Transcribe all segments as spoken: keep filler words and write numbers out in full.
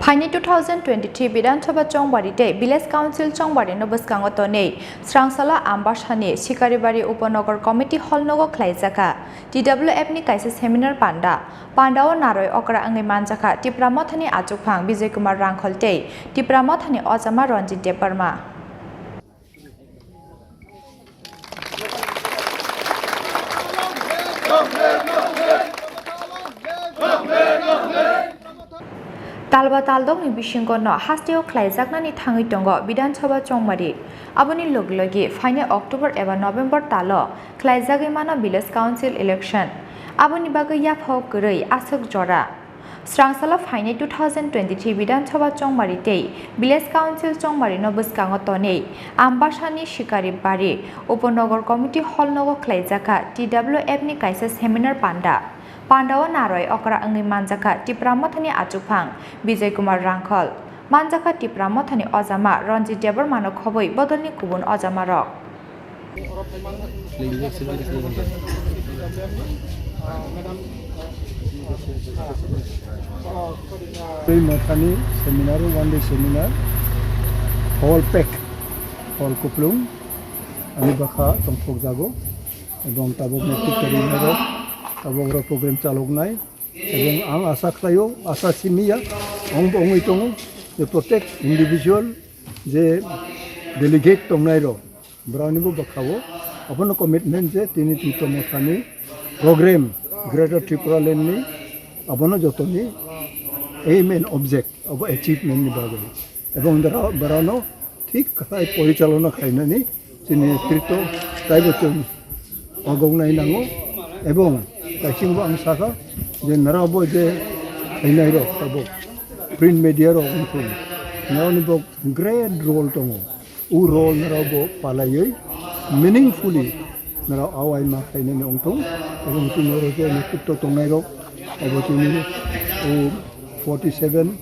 Phaini two thousand twenty-three Bidhan Sabha Chongbari tei Village Council Chongbari no bwskango tonwi Srangsala Ambasani Sikaribari Upanagar Committee Hall nogo khlaijakha T W F ni kaisa seminar panda. Pandao naroi okra wngwi manjakha Tipra Mothani achukphang Bijay Kumar Rangkhol tei Tipra Mothani ojama Ranjit Debbarma. Talba taldokni bisingo no hasteo khlaijaknani thangwi tongo Bidhan Sabha Chongbari. Aboni logi logi phainai October eba November talo khlaijagwi mano Village Council election. Aboni bagwi yaphao kwrwi aswk jora. Srangsalo phainai two thousand twenty-three Bidhan Sabha Chongbari tei Village Council Chongbari no bwskango tonwi Ambasani Sikaribari Upanagar Committee Hall nogo khlaijakha T W F ni kaisa seminar panda. Pandao naroi okra wngwi manjakha Tipra Mothani achukphang Bijay Kumar Rangkhol. Manjakha Tipra Mothani ojama Ranjit Debbarmano khobwi bodolni kubun ojamarok. Tei Mothani seminar, one day seminar, hall pack, hall kuplung, ani bwkha tongthokjago, ebong tabuk no tik kari nai rok, tabuk rok program chaloknai, ebong ang asa khlaio, asa simiya, ong bo wngwi tongo, je protek individual, je delegate tongnai rok, Borokni bo bwkha-o abono commitment je tini Tipra Mothani program Greater Tripura Land ni abono jotoni aim and object abo achievement ni bagwi. Ebong dara-, borokno thik khai porichalona khainani chini netrito taibo chwng agok nai nango. Ebong kaisingbo ang sakha je norok bo je khainai rok tabuk print media rok wngkhu norokni bo great role tongo. O role norok bo palaiwi meaningfully norok awai ma khainani wngthung. Ebong chini oro je netrito tongnai rok abo chini o forty seven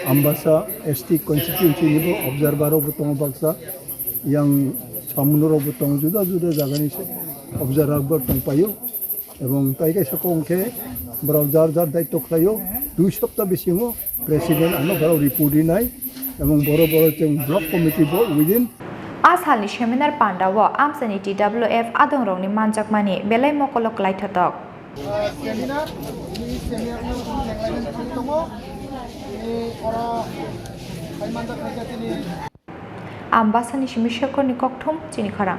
Ambasa S T constituency ni bo observer rok bo tongo baksa, yang samung rok bo tongo, juda juda jaga ni se observer rok bo tongpaio. Ebong tai kaisa kok hwnkhe borok jar jar daitw khlaio, dui sopta bisingo president ano borok report rinai, ebong boro boro chwng block committee bo within. A salni seminar pandao amchaini T W F adongrokni manjakmani belai mokolo klaithotok. Seminar, ini seminar no tong tongo, ini oro hai manjak khaikha chini. Ambasani simi sektorni kokthum chini khorang.